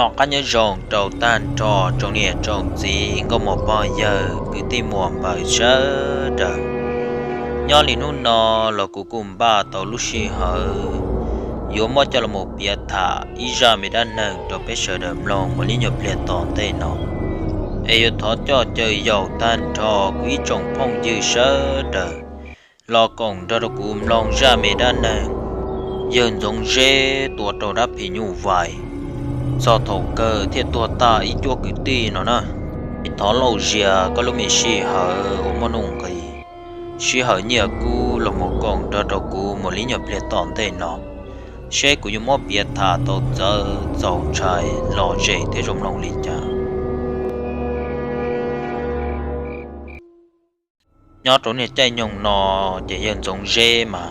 Noj qab nyob zoo rau tag nrho tsoom niam tsoom txiv nkauj muam pog yawg kwv tij muam npawg sawv daws. Nyob li hnub no los kuv kuj npaj tau lub sij hawm yuav muab coj los piav tham ib zaj me dab neeg rau peb sawv daws mloog mus li nyuag pliag tom ntej no. Es yuav thov coj caw yaum tag nrho kuv ib tsoom phooj ywg sawv daws los koom nrog rau kuv mloog zaj me dab neeg yawg Ntxoov Zeb tua rau dab phim nyuj vais txog thaum kawg thiaj tuag tag ib cuab kwv tij no na. Es thov lauj zias koj lub me sij hawm uas muaj nuj nqis, sij hawm nyiaj kub los mus koom nrog rau kuv mus li nyuag pliag tom ntej no, seb kuv yuav muab piav tham tau txawv txaus ntshai lom zem thiab zoo mloog li cas. Nyob rau niag caij nyoog no ces yawg Ntxoov Zeb mas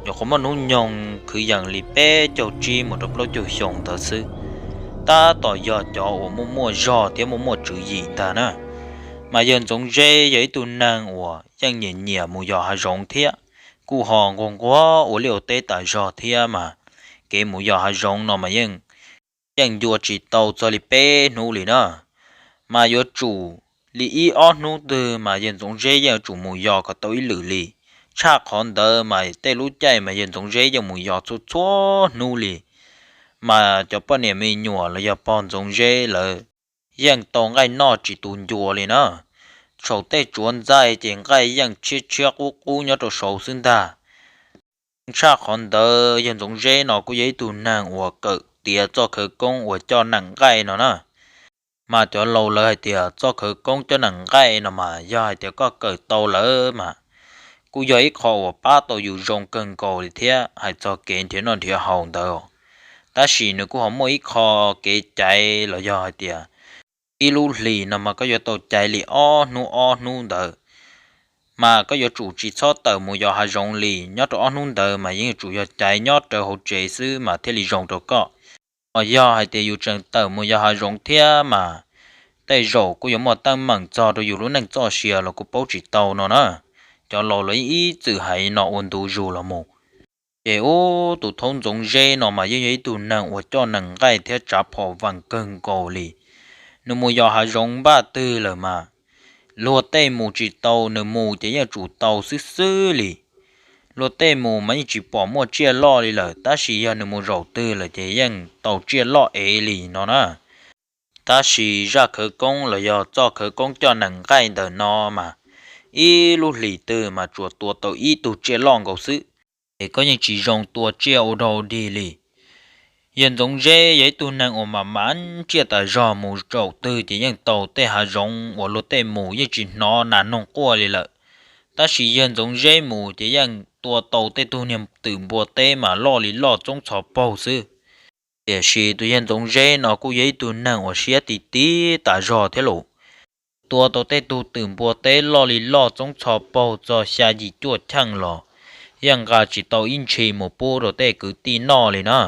nyuam qhuav muaj hnub nyoog kwv yees li peb caug tsib mus rau plaub caug xyoo ntawd xwb. Tab tom yog cov uas muaj muaj zog thiab muaj muaj tswv yim ntag na. Mas yawg Ntxoov Zeb yog ib tug neeg uas yeej nyiam nyiam mus yos hav zoov thiab kuj ho nquag nquag ua liaj ua teb tas zog thiab mas kev mus yos hav zoov no mas yeej yeej ncua tsis tau txog li peb hnub li na. Mas yuav tsum li ib ob hnub twg mas yawg Ntxoov Zeb yeej yuav tsum mus yos kom tau ib lwm li. Tshaj qhov ntawd mas tej lub caij mas yawg Ntxoov Zeb yeej mus yos txhua txhua hnub li. Mas cov poj niam me nyuam los yog pog Ntxoov Zeb lawv yeej tau nqaij noj tsis tu ncua li na. Saum tej tsuav ntxaij ces nqaij yeej tshiab tshiab qub qub nyob rau saud xwb ntag. Tshaj qhov ntawd yawg Ntxoov Zeb no kuj yog ib tug neeg uas kawm tiav txoj khawv koob uas coj nees nqaij no na. Mas cov laus lawv hais tias txoj khawv koob coj nees nqaij no mas yog hais tias koj kawm tau lawm mas kuj yog ib qho uas pab tau yus zoo kawg nkaus li thiab hais txog kev nrhiav noj nrhiav haus ntawd. Tab sis nws kuj ho muaj ib qho kev caiv los yog hais tias ib lub hlis no mas koj yuav tau caiv li ob hnub ob hnub ntawd. Mas koj yuav tsum tsis txhob tawm mus yos hav zoov li, nyob rau ob hnub ntawd mas yeej yuav tsum yog caiv nyob rawv hauv tsev xwb mas thiaj li zoo rau koj. Ho yog hais tias yus tseem tawm mus yos hav zoov thiab mas tej zaum kuj yuav muaj teeb meem txog rau yus lub neej txoj sia los kuj paub tsis tau no na. Cov laus lawv ib txwm hais no ua ntu zus los mus. Ces ub tus thaub Ntxoov Zeb no mas yeej yog ib tug neeg uas coj nees nqaij thiab tsav phom vees kawg nkaus li. Nws mus yos hav zoov npaj twg lawm mas luag tej mus tsis tau nws mus ces yeej tsum tau xwb xwb li. Luag tej mus mas yeej tsis pom muaj tsiaj loj li lawm, tab sis yog nws mus zaum twg lawm ces yeej tau tsiaj loj ev li no na. Tab sis zaj khawv koob los yog txoj khawv koob coj nees nqaij ntawm no mas ib lub hlis twg mas tsuas tua tau ib tug tsiaj loj nkaus xwb, es koj yeej tsis zoo tua tsiaj ua dog dig li. Yawg Ntxoov Zeb yog ib tug neeg uas mam mam tsiaj tas zog, mus zaum twg ces yeej tau tej hav zoov uas luag tej mus yeej tsis hnov nas noog quaj li lawm. Tab sis yawg Ntxoov Zeb mus ces yeej tua tau tej tug niag twm npua teb mas loj li loj txoob txhos paug xwb. Tiam sis tus yawg Ntxoov Zeb no kuj yog ib tug neeg uas siab ti ti tas zog thiab los tua tau tej tug twm npua teb loj li loj txoob txhos paug txog xya yim cuaj cheej los yeej nqa tsis tau ib ntshis mus pub rau tej kwv tij noj li na.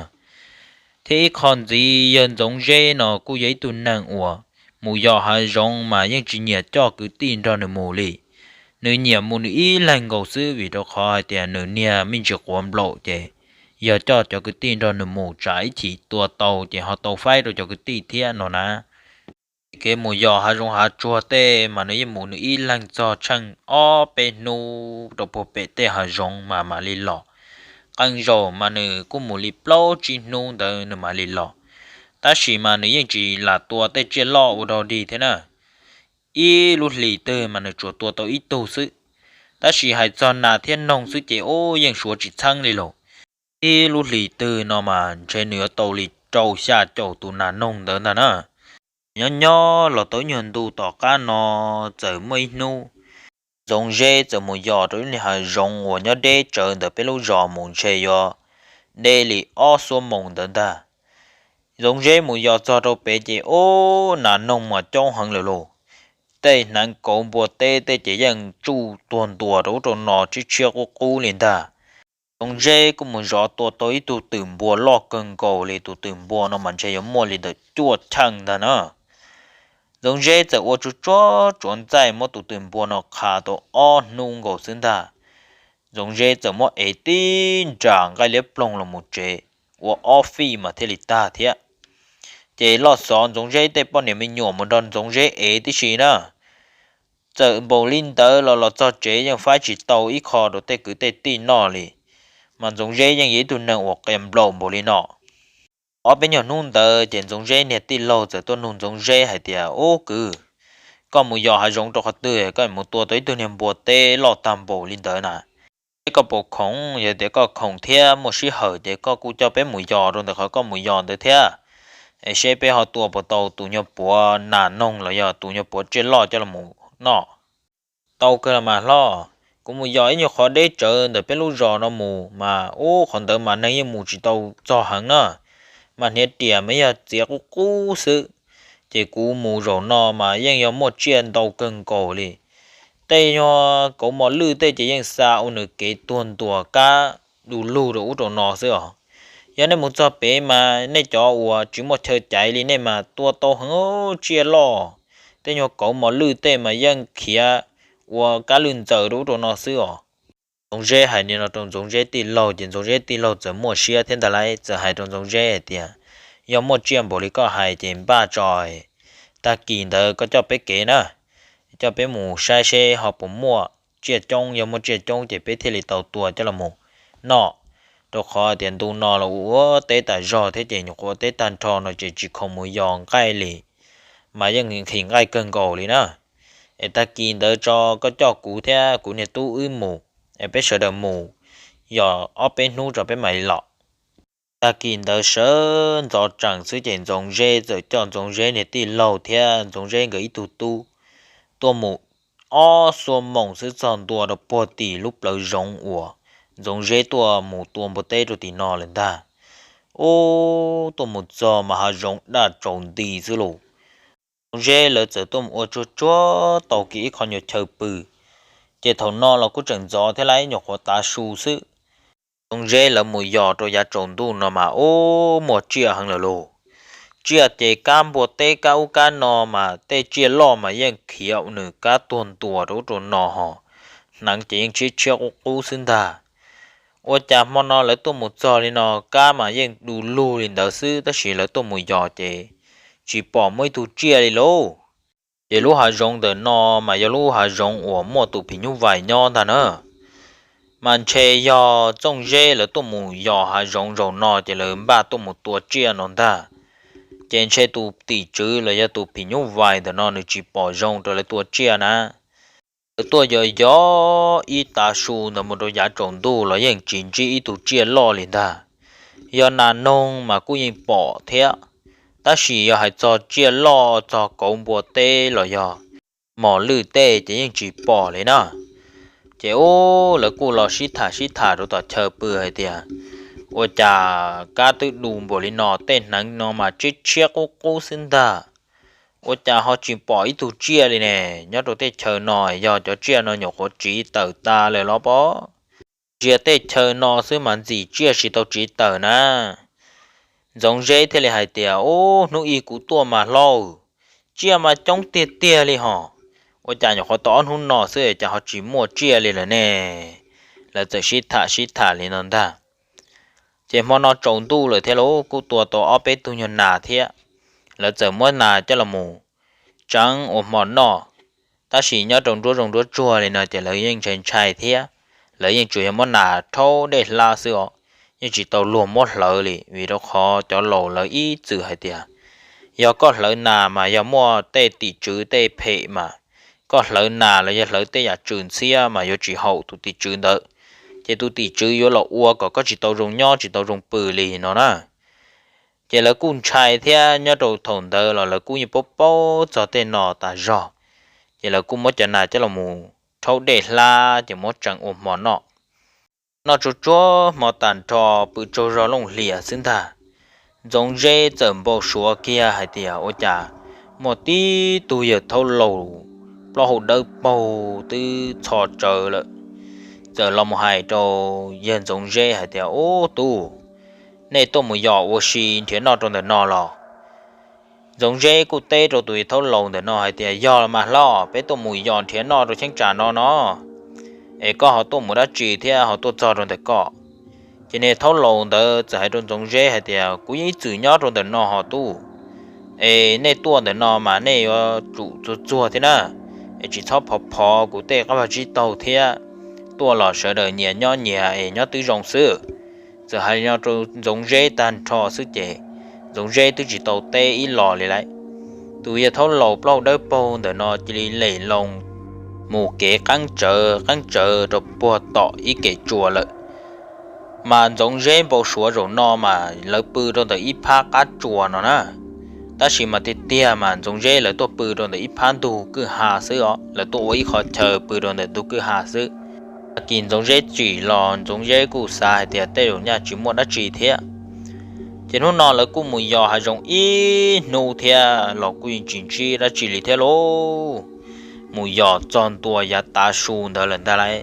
Thiab ib qho ntxiv yawg Ntxoov Zeb no kuj yog ib tug neeg uas mus yos hav zoov mas yeej tsis nyiam coj kwv tij nrog nws mus li. Nws nyiam mus nws ib leeg nkaus xwb vim rau qhov hais tias nws niag me ntsis quav nplaum ces yog coj cov kwv tij nrog nws mus tsam ib chim tua tau ces ho tau faib rau cov kwv tij thiab no na. Kev mus yos hav zoov hav tsuag tej mas nws yeej mus nws ib leeg txog tsheej ob peb hnub rau puag pem tej hav zoov mas mam li los. Qee zaum mas nws kuj mus li plaub tsib hnub ntawd nws mam li los. Tab sis mas nws yeej tsis lam tua tej tsiaj loj ua dog dig thiab na. Ib lub hlis twg mas nws tsuas tua tau ib tug xwb. Tab sis hais txog nas thiab noog xwb ces ub yeej suav tsis txheeb li los. Ib lub hlis twg no mas ntshe nws yuav tau li rau xya caum tus nas noog ntawd ntag na. Nyob nyob los tau ib nyuag ntu tom qab no txawm muaj ib hnub Ntxoov Zeb txawm mus yos rau ib lub hav zoov uas nyob deb tsawv ntawm peb lub zos mus ntshe yuav deb li ob xuab moos ntawd ntag. Ntxoov Zeb mus yos txog rau pem ces ub nas noog mas coob heev lawm los. Tej hneev kauv npua teb tej ces yeej tsuj tuag ntuas rau ub rau no tshiab tshiab qub qub li ntag. Ntxoov Zeb kuj mus zov tua tau ib tug twm npua loj kawg nkaus li, tus twm npua no mas ntshe yuav muaj li ntawm cuaj cheej ntag na. Ntxoov Zeb txawm ua tsuag tsuag tsuav ntxaij muab tus twm npua no qhav tau ob hnub nkaus xwb ntag. Ntxoov Zeb txawm muab ev tib nra nqaij liab ploog los mus tsev, ua ob fij mas thiaj li tag thiab. ces loj xov Ntxoov Zeb tej poj niam me nyuam mus nrog Ntxoov Zeb ev tib si na. Txawm npaum li ntawd los los txog tsev yeej faib tsis tau ib qho rau tej kwv tej tij noj li, mas Ntxoov Zeb yeej yog ib tug neeg uas qias nplaum npaum li no. Ob peb nyuag hnub ntawd ces Ntxoov Zeb niag tij laug txawm tuaj nug Ntxoov Zeb hais tias, Ub kwv, koj mus yos hav zoov rau qhov twg koj mus tua tau ib tug niag npua teb loj tag npaum li ntawd na? Seb koj puas khoom, yog tias koj khoom thiab muaj sij hawm ces koj kuj coj peb mus yos rau ntawm qhov koj mus yos ntawd thiab, es seb peb ho tua puas tau tus nyuag puav nas noog los yog tus nyuag puav tsiaj loj coj los noj. Tau kawg los mas hlob, kuv mus yos ib nyuag qhov deb tsawv ntawm peb lub zos no mus mas ub qhov ntawd mas neeg yeej mus tsis tau txog heev na, mas hniav riam mas yog txiav qub qub xwb. Ces kuv mus zaum no mas yeej yog muaj tsiaj ntau kawg nkaus li. Tej nyuag kauv mos lwj tej ces yeej xa ua nws kev tuag ntuas kab du lug rau ub rau no xwb os. Yog nej mus txog pem mas nej cov uas tsis muaj chaw caiv li nej mas tua tau heev tsiaj loj. Tej nyuag kauv mos lwj tej mas yeej khiav ua kab lwj ntxaws rau ub rau no xwb os. Ntxoov Zeb hais li no rau Ntxoov Zeb tij laug ces Ntxoov Zeb tij laug txawm muaj siab thiab ntag lauj, txawm hais rau Ntxoov Zeb hais tias, Yog muaj tsiaj npaum li koj hais ces npaj tso, tag kis ntawd koj coj peb kev na, coj peb mus saib seb ho puas muaj tsiaj coob, yog muaj tsiaj coob ces peb thiaj li tau tua coj los mus noj. Rau qhov tias ntu no los ua teb tas zog thiab ces nyuam qhuav teb tag nrho no ces tsis khoom mus yos nqaij li, mas yeej nqhis nqaij kawg nkaus li na. Es tag kis ntawd tso koj coj kuv thiab kuv niag tub wb mus, es peb sawv daws mus yos ob peb hnub tso peb mam li los. Tag kis ntawd sawv ntxov tsees xwb ces Ntxoov Zeb txawm coj Ntxoov Zeb niag tij laug thiab Ntxoov Zeb nkawd ib tug tub tuaj mus ob xuab moos xwb txog ntua rau puag tim lub plawv zoov uas Ntxoov Zeb tuaj mus tua npua teb rau tim no lawm ntag. Ub, tuaj mus txog mas hav zoov daj tsaus nti xwb lauj. Ntxoov Zeb lawv txawm tuaj mus ua tsuag tsuag tau kiag ib qho nyuag chaw pw, ces thaum no los kuj tseem ntxov thiab lauj, nyuam qhuav tav su xwb. Ntxoov Zeb lawv mus yos rau yav tsaus ntuj no mas ub, muaj tsiaj heev lawm lauj. Tsiaj ces kab npua teb kab ub kab no mas tej tsiaj loj mas yeej khiav nws kab tuag ntuas rau ub rau no ho, hneev ces yeej tshiab tshiab qub qub xwb ntag. Ua cas hmo no lawv tuaj mus txog li no kab mas yeej du lug li ntawd xwb tab sis lawv tuaj mus yos ces tsis pom muaj ib tug tsiaj li lauj. Ces lub hav zoov ntawm no mas yog lub hav zoov uas muaj tus phim nyuj vais nyob ntag na. Mas ntshe yog Txooj Zeb lawv tuaj mus yos hav zoov zaum no ces lawv npaj tuaj mus tua tsiaj no ntag. Ces ntshe tus tim tswv los yog tus phim nyuj vais ntawm no nws tsis pom zoo rau lawv tua tsiaj na. Lawv tuaj yos yos ib tav su ntawd mus rau yav tsaus ntuj los yeej tsis ntsib ib tug tsiaj loj li ntag. Yog nas noog mas kuj yeej pom thiab, tab sis yog hais txog tsiaj loj txog kauv npua teb los yog mos lwj tej ces yeej tsis pom li na. Ces ub, lawv kuj los sib tham sib tham rau tom chaw pw hais tias, ua cas kab twb du npaum li no tej hneev no mas tshiab tshiab qub qub xwb ntag. Ua cas ho tsis pom ib tug tsiaj li ne? Nyob rau tej chaw no yog cov tsiaj no nyuam qhuav tsiv tawm tas lawm los pob? Ntsia tej chaw no xwb mas ntxim tsiaj tsis tau tsiv tawm na. Ntxoov Zeb thiaj li hais tias, ub, hnub ib kuv tuaj mas hlob, tsiaj mas coob tiag tiag li hos. Ua cas nyuam qhuav tau ob hnub no xwb cas ho tsis muaj tsiaj li lawm ne? Lawv txawm sib tham sib tham li no ntag. Ces hmo no tsaus ntuj lawm thiab lauj, kuj tua tau ob peb tug nyuag nas thiab. Lawv txawm muab nas coj los mus tseev ua hmo noj. Tab sis nyob rau nruab zoov nruab tsuag li no ces lawv yeej ntshai ntshai thiab. Lawv yeej tsuas yog muab nas rhaub dej hlab xwb os, yeej tsis tau luag muab hlawv li, vim rau qhov cov laus lawv ib txwm hais tias, yog koj hlawv nas mas yog muaj tej tim tswv tej phem mas, koj hlawv nas los yog hlawv tej yam tswm ntxhiab mas yuav tsis haum tus tim tswv ntawd, ces tus tim tswv yuav los ua kom koj tsis tau zoo nyob tsis tau zoo pw li no na. Ces lawv kuj ntshai thiab, nyob rau thaum ntawd los lawv kuj yeej paub paub txog tej no tas zog. Ces lawv kuj muab cov nas coj los mus rhaub dej hlab ces muab tseev ua hmo noj. Noj tsuag tsuag hmo tag nrho, pw tsaug zog looj hlias xwb ntag, Ntxoov Zeb txawm npau suav kiag hais tias ua cas muaj tib tug yawg thaub laus plaub hau dawb paug twb txho tsawv lawm, txawm los mus hais rau yawg Ntxoov Zeb hais tias, ub tub, nej tuaj mus yos ua si nrhiav noj rau ntawm no los? Ntxoov Zeb kuj teb rau tus yawg thaub laus ntawm no hais tias, yog los mas hlob, peb tuaj mus yos nrhiav noj rau cheeb tsam no no, es koj ho tuaj mus dab tsi thiab ho tuaj txog rau ntawm koj? Ces niag thaub laus ntawd txawm hais rau Ntxoov Zeb hais tias, kuv yeej ib txwm nyob rau ntawm no hos tub, Es nej tuaj ntawm no mas nej yuav tsum txuag txuag thiab na, es tsis txhob phov phov kuv tej qab vag tsib taug thiab. Tuaj los sawv daws nyias nyob nyias es nyob twb zoo xwb. Txawm hais li no rau Ntxoov Zeb tag nrho xwb ces Ntxoov Zeb twb tsis tau teb ib los li lawm. Tus yawg thaub laus plaub dawb paug ntawm no cia li lem loo mus kev qeeb tsawv qeeb tsawv rau puag tom ib kev tsua lawm. Mas Ntxoov Zeb npau suav zaum no mas lawv pw rau ntawm ib phab qab tsua no na, tab sis mas tiag tiag mas Ntxoov Zeb lawv tuaj pw rau ntawm ib phab ntug kwj ha xwb os, lawv tuaj ua ib qho chaw pw rau ntawm ntug kwj ha xwb. Tag kis Ntxoov Zeb tsim los Ntxoov Zeb kuj xav hais tias tej zaum nyaj tsis muaj dab tsi thiab. Ces hnub no lawv kuj mus yos hav zoov ib hnub thiab los kuj yeej tsis ntsib dab tsi li thiab lauj. Mus yos txog ntua yav tav su ntawd lawm ntag lauj,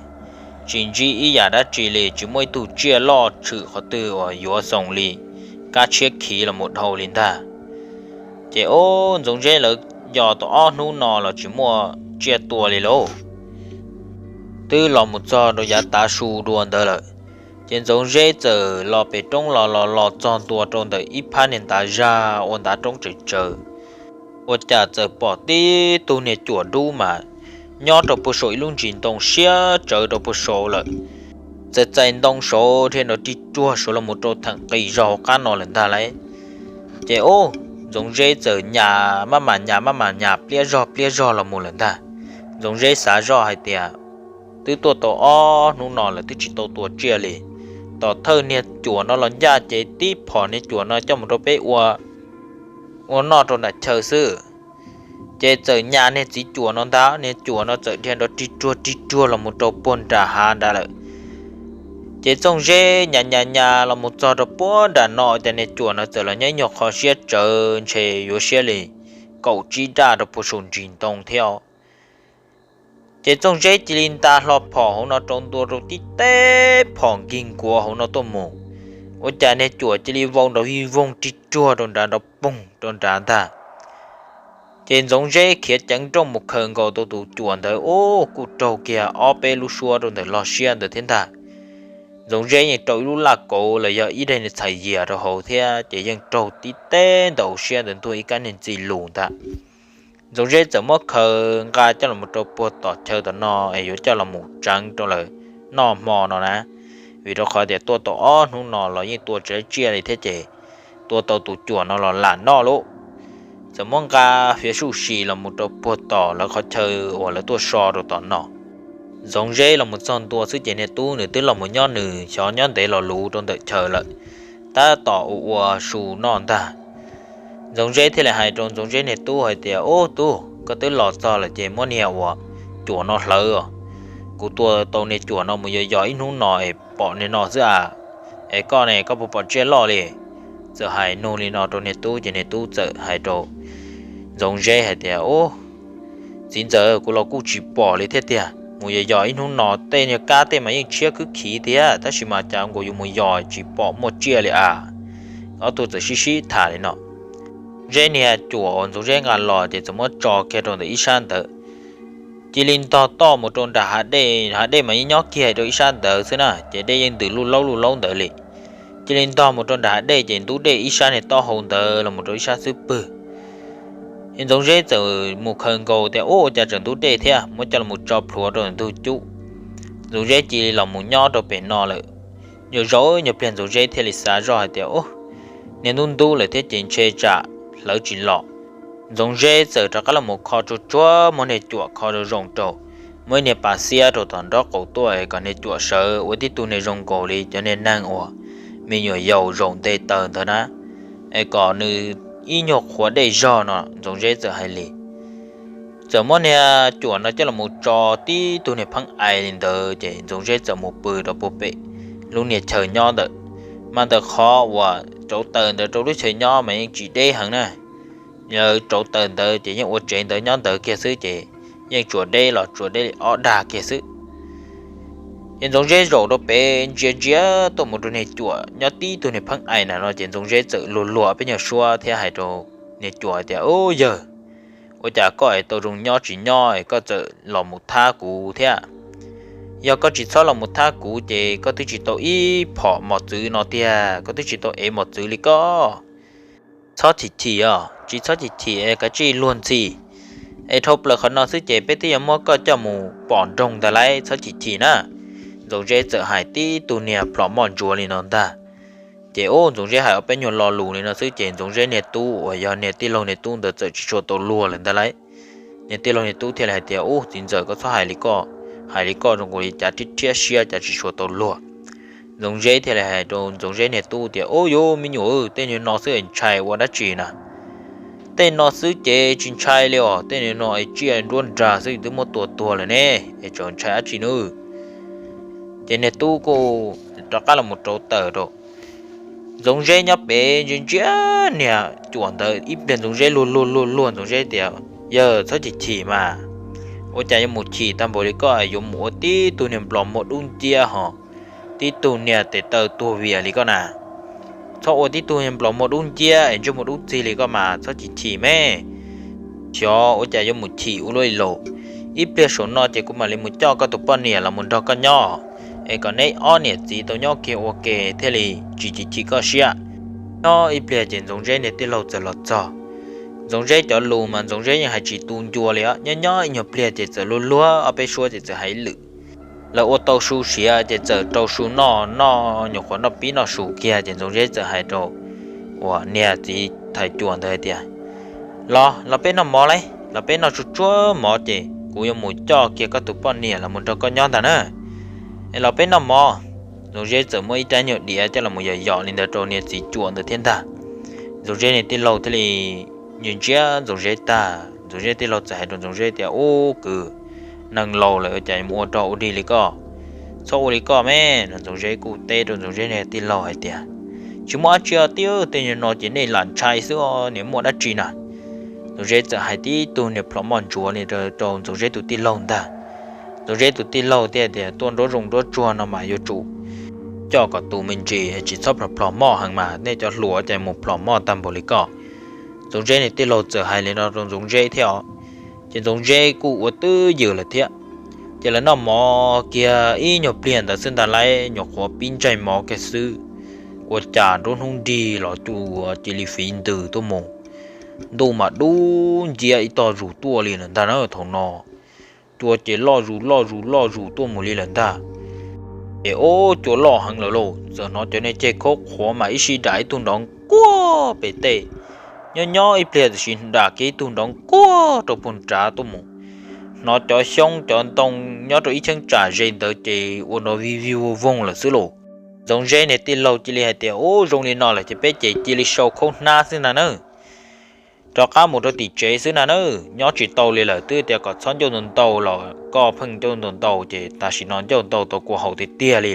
tsis ntsib ib yam dab tsi li, tsis muaj ib tug tsiaj loj tshwm qhov twg uas yuav xoos li, kab tshiab khiv los mus dhau li ntag. Ces ub, Ntxoov Zeb lawv yos tau ob hnub no los tsis muaj tsiaj tua li lauj. Twb los mus txog rau yav tav su dua ntawd lawm, ces Ntxoov Zeb txawm los pem roob los los los txog ntua rau ntawm ib phab niag ntav zag ua ntav roob tsaws tsaws. Ua cas txawm pom tib tug niag cuam dub mas nyob rau puag saum ib lub ntsis ntoo siab tsawv rau puag saud lawm, txawm txais ntoo saud dhia nrov rig ruag saud los mus rau theem qis zog hauv qab no lawm ntag lauj. Ces ub, Ntxoov Zeb txawm nyas maj mam nyas maj mam nyas pliab zog pliab zog los mus lawm ntag. Ntxoov Zeb xav zoj hais tias twb tuaj tau ob hnub no lawm twb tsis tau tua tsiaj li. Tom thawj niag cuam no los ncaj ces tib phom niag cuam no coj mus rau peb ua ua noj rau nram chaw xwb. Ces txawm nyas niag txiv cuam no ntag, niag cuam no txawm dhia nrov rig ruag rig ruag los mus rau puag nram hav nrad lawm. Ces Ntxoov Zeb nyas nyas nyas los mus txog rau puag nram no ces niag cuam no txawm los nyob ib nyuag qho siab tsawv ntshe yuav siab li kaum tsib daj rau puag saum ntsis ntoo thiab. Ces Ntxoov Zeb cia li nta hlo phom hauv no rau ntua rau tib teb phom nkig nkuav hauv no tuaj mus. Ua cas niag cuam cia li vau nrov vij voog rig ruag rau nrad nrov poog rau nrad ntag. Ces Ntxoov Zeb khiav ceev nrooj mus khaws nkaus tau tus cuam ntawd ub kuj raug kiag ob peb lub suab rau ntawm log siab ntawd thiab ntag. Ntxoov Zeb yeej rau ib lub laj kauv los yog ib daim niag txhais yias rau hauv thiab ces yeej raug tib teb ntawm hauv siab ntawd ntuag ib kab niag ntxi lus ntag. Ntxoov Zeb txawm muab khaws nqa coj los rau puag tom chaw tom no es yuav coj los mus tseev rau lawv noj hmo no na, vim rau qhov tias tuaj tau ob hnub no los yeej tua tsis tsiaj li thiab ces tua tau tus cuam no los lam noj lauj. Txawm muab nqa fiav suj si los mus rau puag tom lawv qhov chaw uas lawv tuaj so rau tom no. Ntxoov Zeb los mus txog ntua xwb ces niag tub nws twb los mus nyob nws xyov nyob ntev los luv rau ntawm chaw lawm, tab tom ua ua su noj ntag. Ntxoov Zeb thiaj li hais rau Ntxoov Zeb niag tub hais tias, Ub tub, koj twb los txog lawm ces muab niag uas cuam no hlawv os. Kuv tua tau niag cuam no mus yos yos ib hnub no es pom niag no xwb a, es koj ne koj puas pom tsiaj loj li? Txawm hais nug li no rau niag tub ces niag tub txawm hais rau Ntxoov Zeb hais tias, Ub, txiv ntxawm, kuv los kuj tsis pom li thiab tiag, mus yos yos ib hnub no tej niag kab tej mas yeej tshiab khwb khiv thiab tab sis mas cas nkaus yus mus yos tsis pom muaj tsiaj li a. Ob tug txawm sib sib tham li no. Zeb niag cuam uas Ntxoov Zeb nqa los ces txawm muab tso kiag rau ntawm ib sab ntawd, cia li ntog toj mus rau nram hav dej, hav dej mas yeej nyob kiag rau ib sab ntawd xwb na ces dej yeej ntws luj laub luj laub ntawd li. Cia li ntog mus rau nram hav dej ces ntub dej ib sab niag taub hau ntawd los mus rau ib sab xub pwg. Ces Ntxoov Zeb txawm mus khaws nkaus tias, Ub, ua cas tseem ntub dej thiab, muab coj los mus tso plhuav rau ntug cub. Ntxoov Zeb cia li los mus nyob rau pem no lawm. Nyuam zaus nyuag pliag Ntxoov Zeb thiaj li xav zoj hais tias, Ub, niag ntub ntub lawm thiab ces ntshe tsam hlawv tsis los. Ntxoov Zeb txawm rov qab los mus kho tsuag tsuag, muab niag cuam kho zoo zoo rau, muab ib niag pas xiab rau tom nraub qaum tuaj kom niag cuam sawv ua tib tug niag zoo nkaus li cov niag neeg uas me nyuam yaus zaum nte taws ntawd na, es kom nws ib nyuag qhuav dej zog no. Ntxoov Zeb txawm hais li, txawm muab niag cuam no coj los mus tso tib tug niag pheeb ais li ntawd ces Ntxoov Zeb txawm mus pw rau puag pem lub niag chaw nyob ntawd. Mas ntawm qhov uas rauv taws ntawd rau lub chaw nyob mas yeej tsis deb heev na, lawv rauv taws ntawd ces yeej ua tsev ntawd nyob ntawd kiag xwb ces yeej tsuas deb los tsuas deb li ob dag kiag xwb. Ces Ntxoov Zeb zaum rau pem ntsia ntsia tuaj mus rau niag cuam nyob tib tug niag pheeb ais na no ces Ntxoov Zeb txawm luag luag peb nyuag suab thiab hais rau niag cuam tias, Ub yawg, ua cas koj es tau zoo nyob tsis nyob es koj txawm los mus thab kuv thiab? Yog koj tsis txhob los mus thab kuv ces koj twb tsis tau ib phom mos txwv no tiag, koj twb tsis tau ev mos txwv li koj. Txhob chim chim os, tsis txhob chim chim es kav tsij luag ntxhi, es dhau plaws qhov no xwb ces peb twb yuav muab koj coj mus pom nroog ntag lauj, txhob chim chim na. Ntxoov Zeb txawm hais tib tug niag plhom moj ntsuav li no ntag. Ces ub, Ntxoov Zeb hais ob peb nyuag lo lus li no xwb ces Ntxoov Zeb niag tub uas yog niag tij laug niag tub ntawd txawm tsis tshua tau luag lawm ntag lauj. Niag tij laug niag tub thiaj li hais tias, Ub, txiv ntxawm, koj txhob hais li koj, hais li koj zoo nkaus li cas thiab thiab siab cas tsis tshua tau luag. Ntxoov Zeb thiaj li hais rau Ntxoov Zeb niag tub tias, Ub, yuav me nyuam, tej niag no xwb es ntshai ua dab tsi na? Tej no xwb ces tsis ntshai li os, tej niag no es tsiaj nruab nrag xwb twb muab tua tuag lawm ne, es tseem ntshai dab tsi nawb? Ces niag tub kuj rov qab los rau tawm rau Ntxoov Zeb nyob pem ntsia ntsia niag cuam ntawd ib pliag. Ntxoov Zeb luag luag luag luag Ntxoov Zeb tias, Yawg, txhob chim chim mas, ua cas yuav mus chim tag npaum li koj, yuav mus ua tib tug niag nplog muag dub nciab ho tib tug niag tes taw tuag vias li koj na? Txhob ua tib tug niag nplog muag dub nciab es ntsej muag dub txig li koj mas, txhob chim chim me. Xyov ua cas yuav mus chim ua luaj li lauj. Ib pliag saum no ces kuv mam li mus coj koj tus poj niam los mus nrog koj nyob, es kom neb ob niam txiv tau nyob kiag ua ke thiaj li tsis chim chim koj siab. Nyob ib pliag ces Ntxoov Zeb niag tij laug txawm los txog. Ntxoov Zeb cov lus mas Ntxoov Zeb yeej hais tsis tu ncua li os. Nyob nyob ib nyuag pliag ces txawm luag luag ob peb suab ces txawm hais lwm. Lawv ua tau su siav ces txawm rau su noj, noj nyuam qhuav noj pib noj su kiag ces Ntxoov Zeb txawm hais rau uas niag txiv thais cuam ntawd hais tias, Los, los peb noj mov lauj, los peb noj tsuag tsuag mov ces kuv yuav mus coj kiag koj tus poj niam los mus nrog koj nyob ntag na. Es los peb noj mov. Ntxoov Zeb txawm muab ib rab nyuag diav coj los mus yom yom li ntawd rau niag txiv cuam ntawd thiab ntag. Ntxoov Zeb niag tij laug thiaj li ntsia ntsia Ntxoov Zeb tag, Ntxoov Zeb tij laug txawm hais rau Ntxoov Zeb tias, Ub kwv, neeg laus lawm ua cas mus ua rog ua dig li koj, txhob ua li koj me. Ntxoov Zeb kuj teb rau Ntxoov Zeb niag tij laug hais tias, Tsis muaj dab tsi os tij, tej nyuag no ces nej lam ntshai xwb os, nim muaj dab tsi na? Ntxoov Zeb txawm hais tib tug niag plhom moj ntsuav li rau Ntxoov Zeb tus tij laug ntag. Ntxoov Zeb tus tij laug thiaj tias, Tuaj nruab zoov nruab tsuag no mas yuav tsum coj kom tus me ntsis, tsis txhob plhom plhom moj heev mas, nej cov hluas cas mus plhom moj tag npaum li koj. Ntxoov Zeb niag tij laug txawm hais li no rau Ntxoov Zeb thiab os. Ces Ntxoov Zeb kuj ua twj ywm lawm thiab. Ces lawv noj mov kiag ib nyuag pliag ntawd xwb ntag lauj, nyuam qhuav pib ntsaig mov kiag xwb, ua cas nruab hnub nrig los cuag cia li fiv ntws tuaj mus. Ntuj mas dub nciab ib tog zus tuaj li lawm ntag na thaum no. Cua ces loj zus loj zus loj zus tuaj mus li lawm ntag. Ces ub, cua loj heev lawm lauj, txawm hnov cov niag ceg khaub qhuav mas ib sij dam ib tug nrov nkuaj pem tej. Nyob nyob ib pliag txawm sis dam kiag ib tug nrov nkuaj rau puag nrad tuaj mus. Hnov cov xyoob cov ntoo nyob rau ib cheeb tsam ze ntawd ces ua nrov vij vij voog voog lawm xwb lauj. Ntxoov Zeb niag tij laug cia li hais tias, Ub, zoo li no lawm ces peb ces cia li sau khaub hnab xwb ntag na. Rov qab mus rau tim tsev xwb na na, nyob tsis tau li lawm, twb tias kom txhob ncauj ntau ntau los koj pheej ncauj ntau ntau ces tam sim no ncauj ntau tau kua haus tiag tiag li.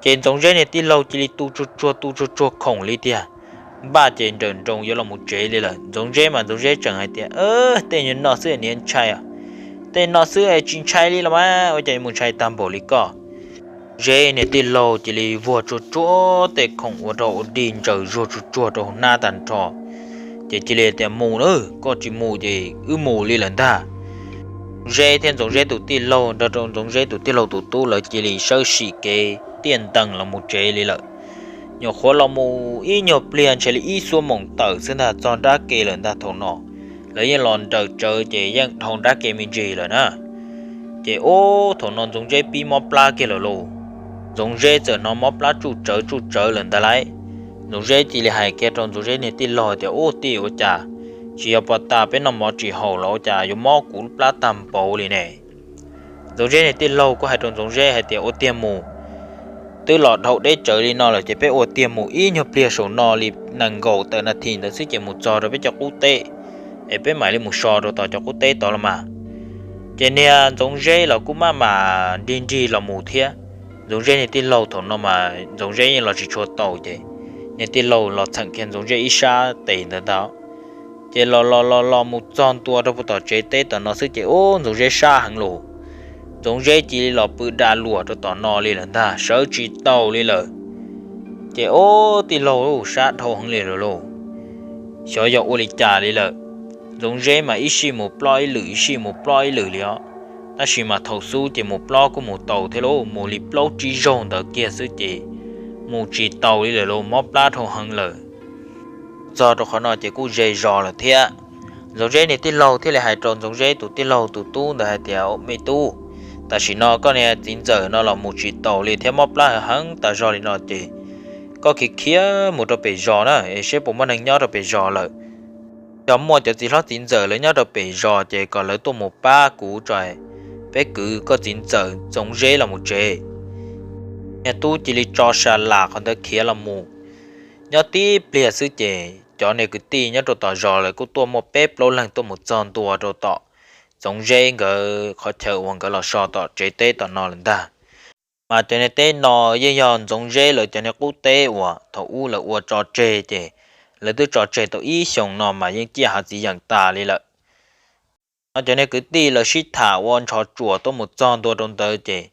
Ces Ntxoov Zeb niag tij laug cia li tu tsuag tsuag tu tsuag tsuag khoom li tiag, npaj ces nrawm nroos yuav los mus tsev li lawm. Ntxoov Zeb mas Ntxoov Zeb tseem hais tias, Tej nyuag no xwb niag ntshai os, tej no xwb tsis ntshai li los mas, ua cas yuav mus ntshai tag npaum li koj? Zeb niag tij laug cia li vuag tsuag tsuag tej khoom ua rau ua dig ntsaws zuag tsuag tsuag rau hnab tag nrho. Ces cia li tias, Mus na, koj tsis mus ces wb mus li lawm ntag. Zeb thiab Ntxoov Zeb tus tij laug nrog rau Ntxoov Zeb tus tij laug tus tub lawv cia li sawb sim kev tiaj ntees los mus tsev li lawm. Nyuam qhuav los mus ib nyuag pliag ntshe li ib xuab moos tawm xwb ntag txog nrab ke lawm ntag thaum no. Lawv yeej los nrawm tsawv ces yeej dhau nrab ke me ntsis lawm na. Ces ub, thaum no Ntxoov Zeb pib mob plab kiag lawm lauj. Ntxoov Zeb txawm hnov mob plab tsuj tsawv tsuj tsawv lawm ntag lauj. Ntxoov Zeb cia li hais kiag rau Ntxoov Zeb niag tij laug tias, Ub tij, ua cas tsis yog pom tas peb noj mov tsis haum los ua cas yuav mob kuv plab tag npaum li ne? Ntxoov Zeb niag tij laug kuj hais rau Ntxoov Zeb hais tias, Ua tiag mus, twb los dhau deb tsawv li no lawm ces peb ua tiag mus ib nyuag pliag saum no li nees nkaum tawm nas this ntawd xwb ces mus txog rau peb cov qub teb, es peb mam li mus so rau tom cov qub teb tod los mas. Ces niag Ntxoov Zeb los kuj maj mam nrig nrig los mus thiab. Ntxoov Zeb niag tij laug thaum no mas Ntxoov Zeb yeej los tsis tshua tau ces niag tij laug los txheem kiag Ntxoov Zeb ib sab tes ntawd ntag. Ces los los los los mus txog ntua rau puag tom tsev teb tom no xwb ces ub, Ntxoov Zeb sab heev lauj. Ntxoov Zeb cia li los pw da luam rau tom no li lawm ntag, sawv tsis tau li lawm. Ces ub, tij laug, sab dhau heev li lawm lauj, xyov yog ua li cas li lawm. Ntxoov Zeb mas ib sij mus plob ib lwm, ib sij mus plob ib lwm li os. Tab sis mas thaum xub ces mus plob kuj mus tau thiab lauj, mus li plaub tsib zaug ntawd kiag xwb ces mus tsis tau li lawm lauj, mob plab dhau heev lawm. Txog rau qhov no ces kuj ze zos lawm thiab. Ntxoov Zeb niag tij laug thiaj li hais rau Ntxoov Zeb tus tij laug tus tub ntawd hais tias, Me tub, tam sim no koj niag txiv ntxawm no los mus tsis taus li thiab mob plab heev tas zog li no ces koj khiav khiav mus rau pem zos na es seb puas muaj neeg nyob rau pem zos lawm. Yog muaj cov txiv hlob txiv ntxawm lawv nyob rau pem zos ces kom lawv tuaj mus pab kuv tso, peb kwv koj txiv ntxawm Ntxoov Zeb los mus tsev. Niag tub cia li tso sa las qhov ntawd khiav los mus. Nyob tib pliag xwb ces cov niag kwv tij nyob rau tom zos lawv kuj tuaj muaj peb plaub leeg tuaj mus txog ntua rau tom Ntxoov Zeb nkawd qhov chaw uas nkawd los so tom tsev teb tom no lawm ntag. Mas cov niag teb no yeej yog Ntxoov Zeb lawv cov niag qub teb uas thaum ub lawv ua tso tseg ces lawv twb tso tseg tau ib xyoos no mas yeej ciaj hav txiv yeem tas li lawm. No cov niag kwv tij lawv sib tham ua ntsho tsuas tuaj mus txog ntua rau ntawd ces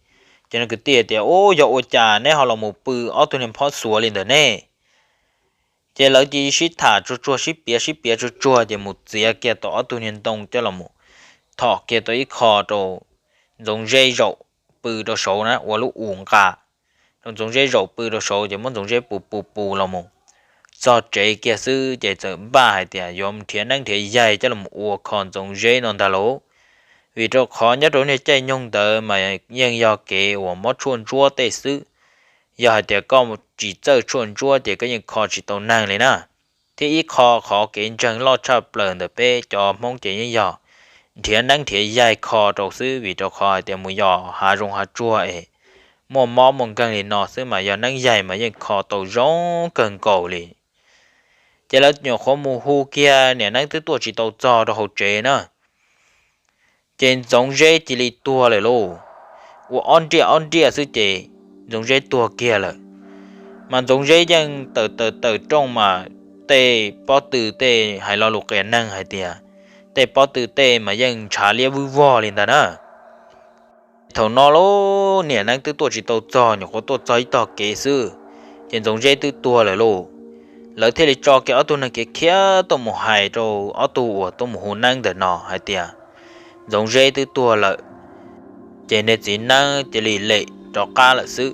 cov niag kwv tij tias, Ub, yog ua cas neb ho los mus pw ob tug niag phob xuav li ntawm ne? Ces lawv cia sib tham tsuag tsuag, sib piav sib piav tsuag tsuag ces mus txiav kiag tau ob tug niag ntoo coj los mus thom kiag tau ib qho rau Ntxoov Zeb zaum pw rau saud na, ua lub u nqa rau Ntxoov Zeb zaum pw rau saud ces muab Ntxoov Zeb pus pus pus los mus txog tsev kiag xwb ces txawm npaj hais tias yuav nrhiav neeb nrhiav yaig coj los ua kho Ntxoov Zeb no ntag lauj. Vim rau qhov nyob rau niag caij nyoog ntawd mas yeej yog kev uas mob tshuaj ntsuab tej xwb. Yog hais tias koj tsis txawj tshuaj ntsuab ces koj yeej kho tsis tau neeg li na. Thiab ib qho qhov kev ntseeg loj tshaj plaws ntawm peb cov Hmoob ces yeej yog nrhiav neeb nrhiav yaig kho rau xwb, vim rau qhov hais tias mus yos hav zoov hav tsuag es muaj mob muaj nkeeg li no xwb mas yog neeb yaig mas yeej kho tau zoo kawg nkaus li. Ces lawv nyuam qhuav mus hu kiag niam neeb twb tuaj tsis tau txog rau hauv tsev na. Ces Ntxoov Zeb cia li tuag lawm lauj. Ua ob nriaj ob nriaj xwb ces Ntxoov Zeb tuag kiag lawm. Mas Ntxoov Zeb yeej tawm tawm tawm rooj mas tej pob tw tej hais lo lus qias neeg hais tias tej pob tw tej mas yeej ntshav liab vwj vog li ntag na. Thaum no lauj, niam neeb twb tuaj tsis tau txog, nyuam qhuav tuaj txog ib tog kev xwb, ces Ntxoov Zeb twb tuag lawm lauj. Lawv thiaj li tso kiag ob tug neeg khiav khiav tuaj mus hais rau ob tug uas tuaj mus hu neeb ntawm no hais tias Ntxoov Zeb twb tuag lawm. Ces niag txiv neeb cia li lem rov qab lawm xwb.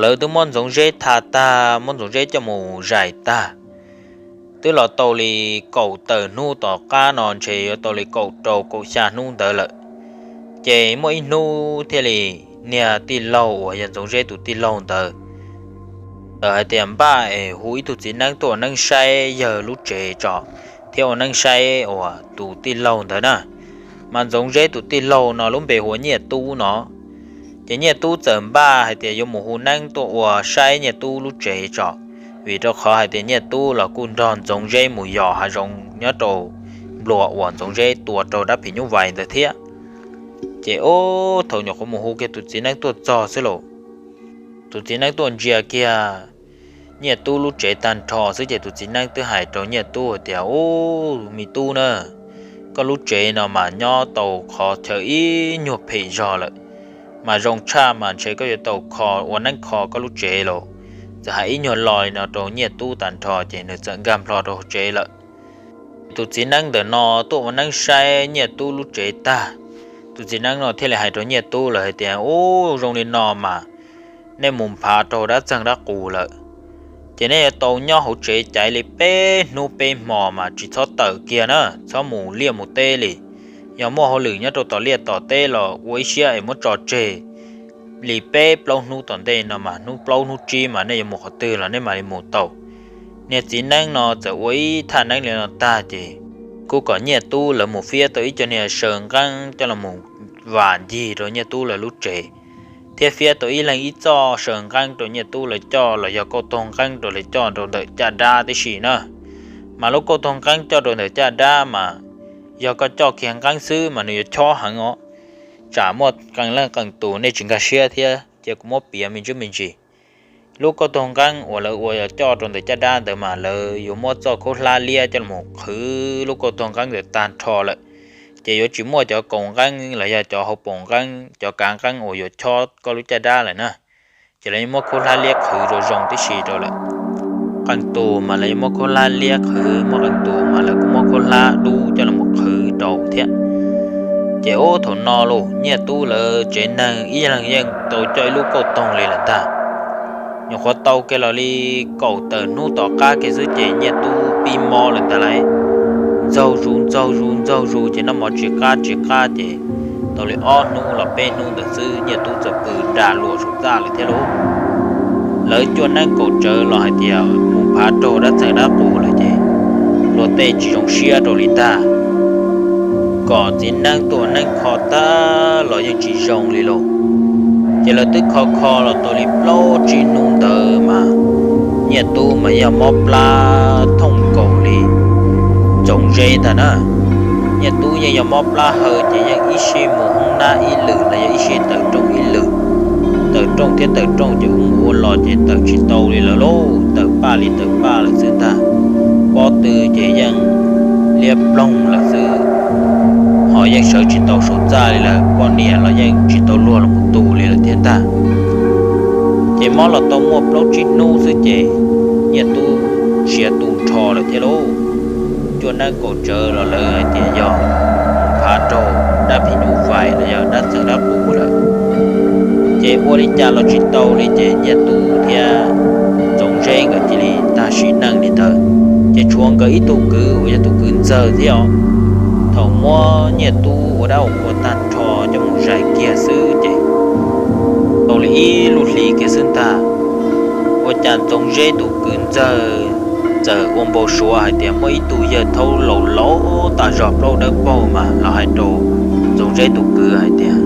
Lawv twb muab Ntxoov Zeb tha tag, muab Ntxoov Zeb coj mus zais tag, twb los tau li kaum tawm hnub tom qab no, ntshe yuav tau li kaum rau kaum xya hnub ntawd lawm. Ces muaj ib hnub thiaj li niag tij laug uas yog Ntxoov Zeb tus tij laug ntawd txawm hais tias npaj es hu ib tug txiv neeb tuaj ua neeb saib yawg lub tsev tso, thiab ua neeb saib uas tus tij laug ntawd na. Mas Ntxoov Zeb tus tij laug no lub npe hu ua Nyiaj Tub no. Ces Nyiaj Tub txawm npaj hais tias yuav mus hu neeb tuaj ua saib Nyiaj Tub lub tsev tso, vim rau qhov hais tias Nyiaj Tub los kuj nrog Ntxoov Zeb mus yos hav zoov nyob rau nplua uas Ntxoov Zeb tua rau dab phim nyuj vais ntawd thiab. Ces ub, thaum nyuam qhuav mus hu kiag tus txiv neeb tuaj txog xwb lauj, tus txiv neeb tuaj ntsia kiag Nyiaj Tub lub tsev tag nrho xwb ces tus txiv neeb twb hais rau Nyiaj Tub tias, Ub, me tub na, koj lub tsev no mas nyob tau qhov chaw ib nyuag phem zog lawm, mas zoo tshaj mas ntshe koj yuav tau kho, ua neeb kho koj lub tsev lauj. Txawm hais ib nyuag lo li no rau Nyiaj Tub tag nrho ces nws txawm nkag nplho rau hauv tsev lawm. Tus txiv neeb ntawm no tuaj ua neeb saib Nyiaj Tub lub tsev tag, tus txiv neeb no thiaj li hais rau Nyiaj Tub lawm hais tias, Ub, zoo li no mas nej mus nphav rau dab txeeg dab qus lawm, ces nej yuav tau nyob hauv tsev caiv li peb hnub peb hmo mas tsis txhob tawm kiag na, txhob mus liaj mus teb li. Yog muaj hauj lwm nyob rau tom liaj tom teb los ua ib siab es muab tso tseg li peb plaub hnub tom ntej no mas hnub plaub hnub tsib mas nej yuav mus qhov twg los nej mam li mus tau. Niag txiv neeb no txawm ua ib thaj neeb li no tag ces kuj kom Nyiaj Tub lawv mus fiab tau ib co niag saw nqeeb coj los mus vam ncig rau Nyiaj Tub lawv lub tsev, thiab fiab tau ib leeg ib txoj saw nqeeb rau Nyiaj Tub lawv coj los yog kauj toog nqeeb rau lawv coj rau ntawm caj dab tib si na. Mas lub kauj toog nqeeb coj rau ntawm caj dab mas yog koj coj kiag nqeeb xwb mas nws yuav chob heev os. Tsam muaj qee leej qee tus nej tsis nkag siab thiab cia kuv muab piav me ntsis me ntsis. Lub kauj toog nqeeb uas lawv ua coj rau ntawm caj dab ntawd mas lawv yuav muab txoj khaub hlab liab coj los qhwv lub kauj toog nqeeb ntawd tag nrho lawm, ces yuav tsis muaj cov kaus nqeeb los yog cov hauv paus nqeeb, cov kav nqeeb uas yuav chob koj lub caj dab lawm na. Ces lawv yuav muab khaub hlab liab qhwv rau zoo tib si rau lawm. Qee tus mas lawv yuav muab khaub hlab liab qhwv, muaj qee tus mas lawv kuj muab khaub hlab dub coj los qhwv rau thiab. Ces ub, thaum no los Nyiaj Tub lawv tsev neeg ib leeg yeej tau coj ib lub kauj toog li lawm ntag. Nyuam qhuav tau kiag los li kaum tawm hnub tom qab kiag xwb ces Nyiaj Tub pib mob lawm ntag lauj. Ntxaug zus ntxaug zus ntxaug zus ces noj mov tsis qab tsis qab ces tau li ob hnub los peb hnub ntawd xwb Nyiaj Tub txawm pw da luas saum txaj lawm thiab lauj. Lawv cuaj neeb kaum tsawv los hais tias mus phav raug dab txeeg dab qus lawm ces luag tej tsis zoo siab rau li ntag. Kom txiv neeb tuaj neeb kho tag los yeej tsis zoo li lauj. Ces lawv twb kho kho los tau li plaub tsib hnub ntawd mas Nyiaj Tub mas yog mob plab thooj nkaus li Ntxoov Zeb ntag na. Nyiaj Tub yeej yog mob plab hawv ces yeej ib sij mus hoob nab ib lwm los yog ib sij tawm rooj ib lwm. Tawm rooj thiab tawm rooj ces ua mus ua los ces tawm tsis tau li lawm lauj, tawm paj li tawm paj lawm xwb ntag. Pob tw ces yeej liab ploog lawm xwb, ho yeej sawv tsis tau saum txaj li lawm, poj niam los yeej tsis tau luag los mus tu li lawm thiab ntag. Ces mob los tau muaj plaub tsib hnub xwb ces Nyiaj Tub siav tu nrho lawm thiab lauj. Cuaj neeb kaum tsawv los lawv hais tias yog mus phav raug dab phim nyuj vais los yog dab txeeg dab qus lawm. Ces ua li cas los tsis tau li ces Nyiaj Tub thiab Ntxoov Zeb nkawd cia li tag sim neej li ntawd. Ces tshuav nkawd ib tug kwv uas yog tus kwv ntxawg thiab os. Thaum muab Nyiaj Tub ua dab ua qhua tag nrho coj mus zais kiag xwb ces tau li ib lub hli kiag xwb ntag, ua cas Ntxoov Zeb tus kwv ntxawg txawm ua npau suav hais tias muaj ib tug yawg thaub laus laus tas zog plaub dawb paug mas los hais rau Ntxoov Zeb tus kwv hais tias,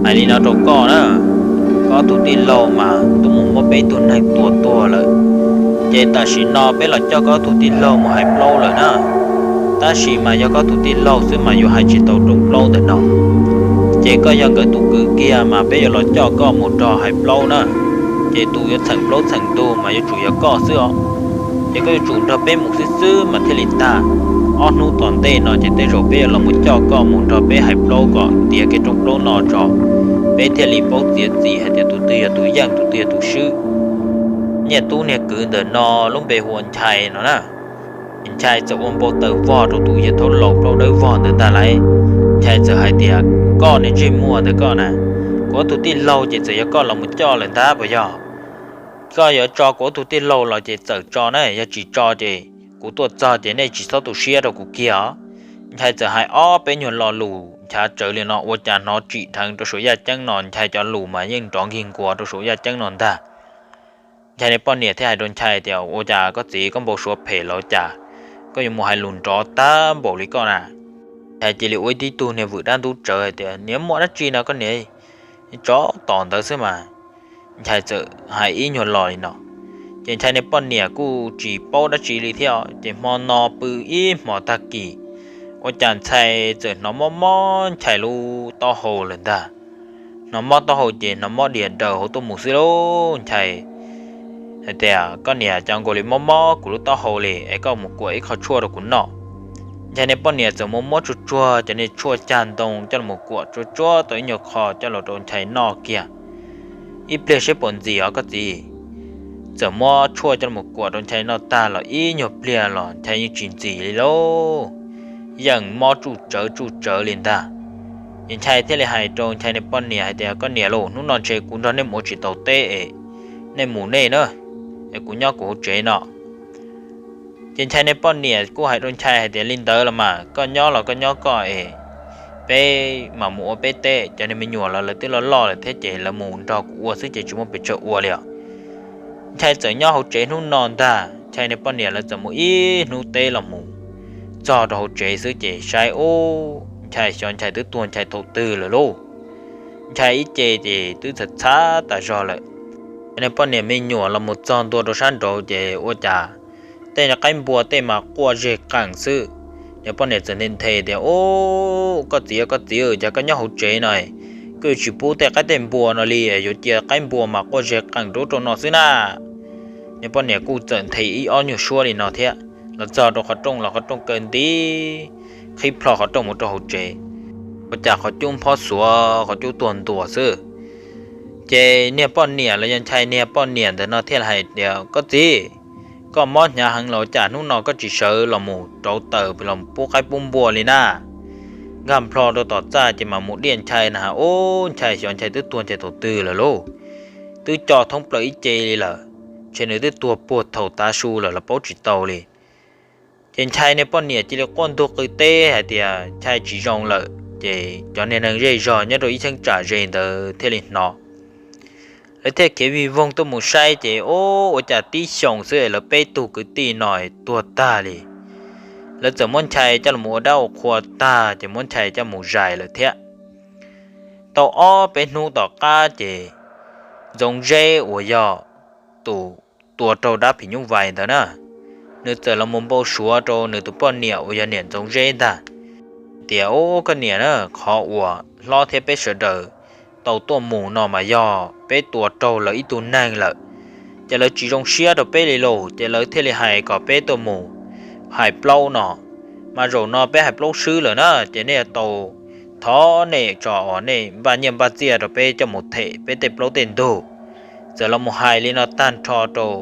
hais li no rau koj na, koj tus tij laug mas tuaj mus muab peb tug neeg tua tuag lawm. Ces tam sim no peb los coj koj tus tij laug mus hais plaub lawm na. Tab sis mas yog koj tus tij laug xwb mas yuav hais tsis tau rooj plaub ntawm no. Ces koj yog nkawd tus kwv kiag mas peb yuav los coj koj mus nrog hais plaub na. Ces tus yuav txheem plaub txheem ntug mas yuav tsum yog koj xwb os. Ces koj yuav tsum nrog peb mus xwb xwb mas thiaj li tag. Ob hnub tom ntej no ces tej zaum peb yuav los mus coj koj mus nrog peb hais plaub kom tiav kiag rooj plaub no tso, peb thiaj li paub txiav txim hais tias tus twg yog tus yeej tus twg yog tus swb. Nyiaj Tub niag kwv ntawm no lub npe hu ua Nchai no na. Nchai txawm ua npau taws vog rau tus yawg thaub laus plaub dawb vog ntawd ntag lauj. Nchai txawm hais tias, koj niag ntsej muag ntawd koj na, kuv tus tij laug ces txawm yog koj los mus coj lawm ntag puas yog? Koj yuav tso kuv tus tij laug los ces txawm tso na, yog tsis tso ces kuv tuaj txog ces nej tsis txhob tu siab rau kuv kiag os. Nchai txawm hais ob peb nyuag lo lus nchav tsawv li no ua cas hnov tsim dheev rau saum yaj ceeb no, Nchai cov lus mas yeej nrov nkig nkuas rau saum yaj ceeb no ntag. Nchai niag poj niam thiaj hais rau Nchai tias, ua cas koj txiv koj npau suav phem los cas, koj yuav mus hais lus nrov tag npaum li koj na? Nchai cia li ua ib tib tug niag vwm dab ntub tsawv hais tias, niam, muaj dab tsi no koj niam, tsov tom ntawd xwb mas. Nchai txawm hais ib nyuag lo li no, ces Nchai niag poj niam kuj tsis paub dab tsi li thiab. Ces hmo no pw ib hmos tag kis, ua cas Nchai txawm hnov mob mob Nchai lub taub hau lawm ntag. Hnov mob taub hau ces hnov mob dias daws hauv tuaj mus xwb lauj. Nchai hais tias, koj niam, cas nkaus li mob mob kuv lub taub hau li es koj mus kuam ib qho tshuaj rau kuv noj. Nchai niag poj niam txawm mus muab tsuag tsuag cov niag tshuaj cag ntoo coj los kuam tsuag tsuag tau ib nyuag qho coj los rau Nchai noj kiag. Ib pliag seb puas ntxim os koj txiv. Txawm muab tshuaj coj los kuam rau Nchai noj tag los ib nyuag pliag los Nchai yeej tsis ntxim li lauj, yeej mob tsuj tsawv tsuj tsawv li ntag. Ces Nchai thiaj li hais rau Nchai niag poj niam hais tias, koj niam lauj, hnub no ntshe kuv nrog nej mus ua tsis tau teb es nej mus nej na, es kuv nyob kuv hauv tsev no. Ces Nchai niag poj niam kuj hais rau Nchai hais tias, li ntawd los mas koj nyob los koj nyob koj es peb mam mus ua peb teb, cov niag me nyuam los lawv twb loj loj lawm thiab ces lawv mus nrog kuv ua xwb ces tsis muaj pes tsawg ua li os. Nchai txawm nyob hauv tsev hnub no ntag, Nchai niag poj niam lawv txawm mus ib hnub teb los mus txog rau hauv tsev xwb ces saib ub, Nchai xyov Nchai twb tuag Nchai thaum twg lawm lauj. Nchai ib ce ces twb txhav txhav tas zog lawm. Ces niag poj niam me nyuam los mus txog ntua rau sab nraud ces ua cas tej qaib npua tej mas quaj zeg qees xwb. Niag poj niam txawm nthe nthe tias, ub, koj txiv, koj txiv, cas koj nyob hauv tsev no koj yuav tsis pub tej qaib tej npua no li, yuav cia qaib npua mas quaj zeg qees rau ub rau no xwb na. Niag poj niam kuj txawm nthe ib ob nyuag suab li no thiab los txog rau qhov rooj los qhov rooj kaw nti, qhib plho qhov rooj mus rau hauv tsev, ua cas qhov cub phob xuav qhov cub tuag ntua xwb. Ces niag poj niam los yog Nchai niag poj niam ntawm no thiaj li hais tias, koj txiv, koj mob hnyav heev los cas hnub no koj tsis sawv los mus rauv taws los pub qaib pub npua li na? Nkag nplho rau tom txaj ces mam mus diaj Nchai na, ub, Nchai xyov Nchai twb tuag Nchai thaum twg lawm lauj. twb co thoob plaws ib ce li lawm, ntshe nws twb tuag puag thaum tav su lawm los paub tsis tau li. Ces Nchai niag poj niam cia li quaj ntug qw teb hais tias Nchai tsis zoo lawm, ces cov niag neeg zej zog nyob rau ib cheeb tsam ze ntawd thiaj li hnov. Lawv thiaj khiav vij voog tuaj mus saib ces ub, ua cas tib xyoos xwb lawv peb tug kwv tij no tuag tag li. Lawv txawm muab Nchai coj los ua dab ua qhua tag ces muab Nchai coj mus zais lawm thiab. Tau ob peb hnub tom qab ces Ntxoov Zeb uas yog tus tua raug dab phim nyuj vais ntawd na, nws txawm los mus npau suav rau nws tus poj niam uas yog niam Ntxoov Zeb ntag, tias ub, koj niam na, qhov uas hlob thiab peb sawv daws tau tuaj mus no mas yog peb tua raug lawv ib tug neeg lawm, ces lawv tsis zoo siab rau peb li lauj, ces lawv thiaj li hais kom peb tuaj mus hais plaub no. Mas zaum no peb hais plaub swb lawm na, ces nej yuav tau thov nej tso uas nej npaj nyiaj npaj txiaj rau peb coj mus them peb tej plaub tej ntug. Txawm los mus hais li no tag nrho rau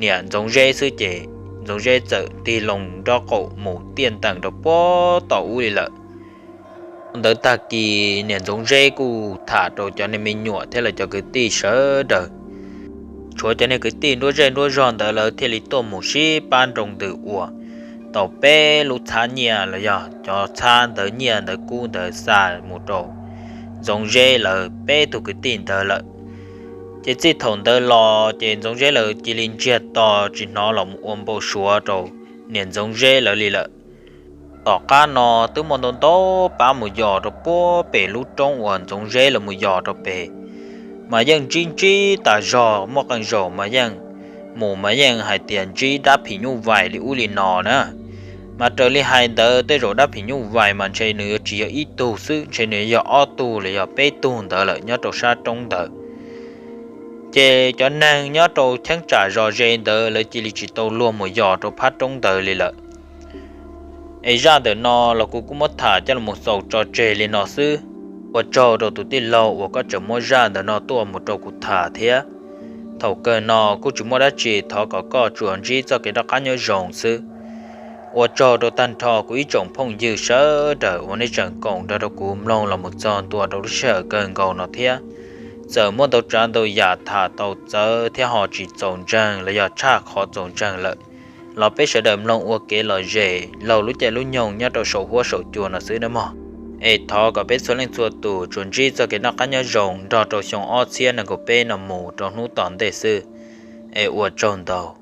niam Ntxoov Zeb xwb ces Ntxoov Zeb txawm tig loo nraub qaum mus tiaj ntees rau puag tom ub li lawm. Ntawd tag kis niam Ntxoov Zeb kuj tham rau cov niag me nyuam thiab lawv cov kwv tij sawv daws. Tshuav cov niag kwv tij nruab zej nruab zog ntawd lawv thiaj li tuaj mus sib pab nroo ntws ua tau peb lub txhab nyiaj los yog cov txhab ntawv nyiaj ntawv kub ntawd xa mus rau Ntxoov Zeb lawv peb tug kwv tij ntawd lawm. Ces txij thaum ntawd los ces Ntxoov Zeb lawv cia li ntsiag to tsis hnov los mus ua npau suav rau niam Ntxoov Zeb lawv li lawm. Tom qab no twb muaj ntau ntau pab mus yos rau puag pem lub roob uas Ntxoov Zeb lawv mus yos rau pem, mas yeej ntsib ntsib tas zog, muaj qee zaum mas yeej mus mas yeej hais tias ntsib dab phim nyuj vais li ub li no na. Mas raws li hais ntawd tej zaum dab phim nyuj vais mas ntshe nws yuav tsis yog ib tug xwb, ntshe nws yog ob tug los yog peb tug ntawd lawm nyob rau sab roob ntawd. Ces cov neeg nyob rau cheeb tsam zos ze ntawd lawv cia li tsis tau luag mus yos rau phab roob ntawd li lawm. Es zaj ntawm no los kuv kuj muab tham coj los xaus tso tseg li no xwb. Ua tsaug rau tus tij laug uas koj tseem muab zaj ntawm no tuaj mus rau kuv tham thiab. Thaum kawg no kuj tsis muaj dab tsi, thov kom koj tsuas ntsib txoj kev noj qab nyob zoo xwb. Ua tsaug rau tag nrho kuv ib tsoom phooj ywg sawv daws uas nej tseem koom nrog rau kuv mloog los mus txog ntua rau lub sij hawm kawg nkaus no thiab. Txawm muaj ntau tsav ntau yam tham tau txawv thiab ho tsis txaus ntseeg los yog tshaj qhov txaus ntseeg lawm, los peb sawv daws mloog ua kev lom zem laug lub caij lub nyoog nyob rau saum huab saum cua no xwb nawb mog. Es thov kom peb txhua leej txhua tus tsuas ntsib txoj kev noj qab nyob zoo nrog rau xyoo ob txhiab nees nkaum peb no mus rau hnub tom ntej xwb. Es ua tsaug ntau.